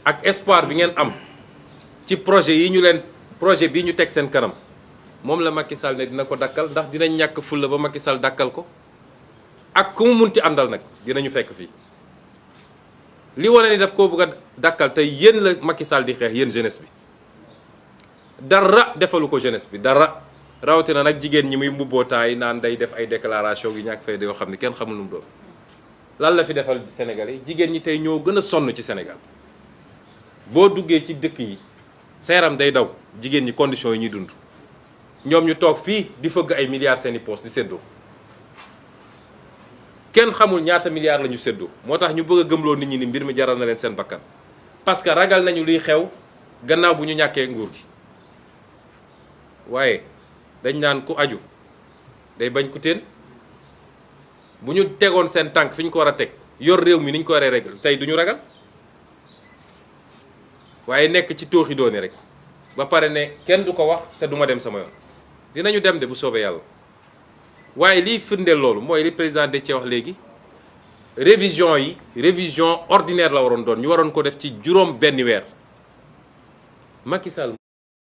ak espoir bi ngeen am ci projet yi ñu leen projet bii ñu teg seen kanam moom la Macky Sall ne dina ko dakkal ndax dinañ ñàkk fulla ba Macky Sall dakkal ko ak ku mu munti àndal nag dinañu fekk fii li wane ni daf koo bëgg a dakkal tey yéen la Macky Sall di xeex yéen jeunesse bi dara defalu ko jeunesse bi dara rawatina nag jigéen ñi muy mbubbootaay naan day def ay déclaration yu ñàkk fay yoo xam ne kenn xamul nu mu doon lan la fi defal Sénégalais yi jigéen ñi tey ñoo gën a sonn ci Sénégal boo duggee ci dëkk yi sa yaram day daw jigéen ñi conditions yi ñuy dund ñoom ñu toog fii di fëgg ay milliards seeni poste di séddoo kenn xamul ñaata milliards la ñu séddoo moo tax ñu bëgg a gëmloo nit ñi ni mbir mi jaral na leen seen bakkan parce que ragal nañu luy xew gannaaw bu ñu ñàkkee nguur gi waaye dañ naan ku aju day bañ ku teen bu ñu tegoon seen tànk fi ñu ko war a teg yor réew mi ni ñu ko waree rek tey du ñu ragal waaye nekk ci tooxi doone rek ba pare ne kenn du ko wax te duma dem sama yoon dinañu dem de bu soobee yàlla waaye liy firndeel loolu mooy li président Déthié wax léegi révision ordinaire la waroon doon ñu waroon ko def ci juróom benn weer Macky Sall